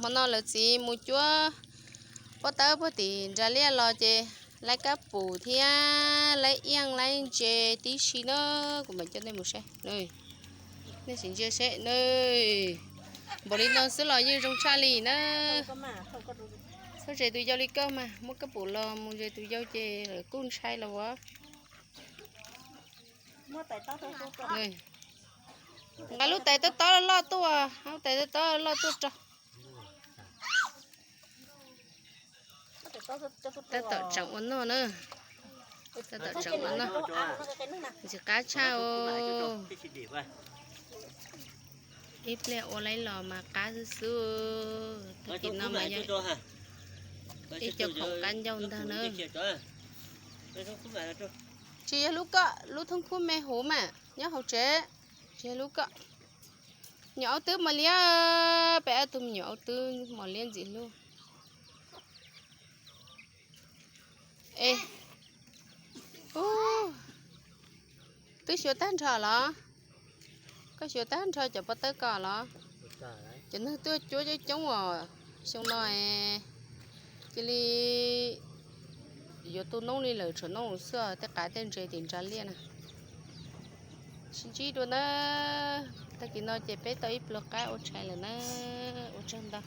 Hmo no lawv txiv mus cuab pob tawb puag tim nras liaj los ces laib kab pum thiab laib iaj laib ntses tib si na. Kuv mam coj nej mus saib, nej sim ntsia seb na. Npaum li no xwb los yeej zoo tshaj li na. Txhob zes tus yau li koj mas, muab kab pum los mus zes tus yau ces lawv kuj ntshai los as. Nqa lub tais tob tob loj tuaj, lub tais tob tob loj tuaj rau. Tab tom tseem ua noj na. Tab tom tseem ua noj. Ntxim qab tshaj os. Ib pliag ua laib los mas qab xwb xwb. Tag kis no mas yog ib co khoom qab ncauj ntag na. Tsis yog lub koj, lub thoob khub me huv mas nyob hauv tsev. Tsis yog lub koj. Me nyuam aub twb mos liab, peb ob tug me nyuam aub twb mos liab ntxim hlub. Es, twb xyuas tag nrho los? Koj xyuas tag nrho cov pob tawb ko los? Cov neeg tuaj cuab coob coob os, xyoo no cia li yuav tu noob li lawm, tshuav noob xwb, tej qav tej ntses tim nras liaj na. Sib ntsib dua na, tag kis no ces peb tau ib pluag qab ua tshais lawm na, ua tsaug ntau.